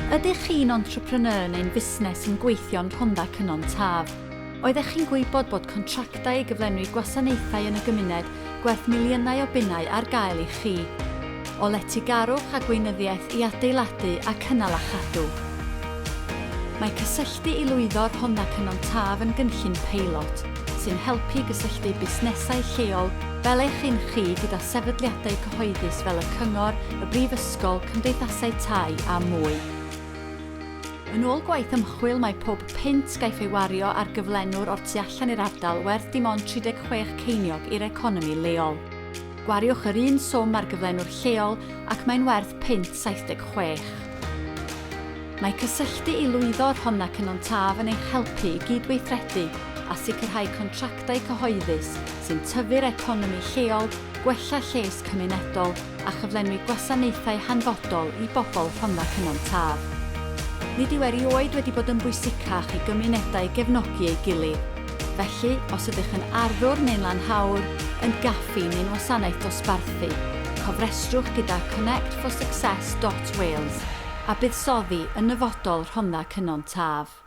Ydych chi'n entrepreneur neu'n fusnes sy'n gweithio yn Rhondda Cynon Taf? Oeddech chi'n gwybod bod contractau i gyflenwi gwasanaethau yn y gymuned gwerth miliynau o bunnau ar gael i chi? O letygarwch a gweinyddiaeth i adeiladu a cynnal a chadw. Mae Cysylltu i Lwyddo Rhondda Cynon Taf yn gynllun peilot sy'n helpu i gysylltu busnesau lleol fel eich un chi gyda sefydliadau cyhoeddus fel y Cyngor, y Brifysgol, cymdeithasau tai a mwy. Yn ôl gwaith ymchwil mae pob punt gaiff ei wario ar gyflenwr o'r tu allan i'r ardal werth dim ond 36 ceiniog i'r economi leol. Gwariwch yr un swm ar gyflenwr lleol ac mae'n werth punt 76. Mae Cysylltu i Lwyddo Rhondda Cynon Taf yn eich helpu i gydweithredu a sicrhau contractau cyhoeddus sy'n tyfu'r economi lleol, gwella lles cymunedol a chyflenwi gwasanaethau hanfodol i bobl Rhondda Cynon Taf. Nid yw erioed wedi bod yn bwysicach i gymunedau gefnogi ei gilydd. Felly, os ydych yn arddwr neu'n lanhawr, yn gaffi neu'n wasanaeth dosbarthu, cofrestrwch gyda connectforsuccess dot wales a buddsoddi yn nyfodol Rhondda Cynon Taf.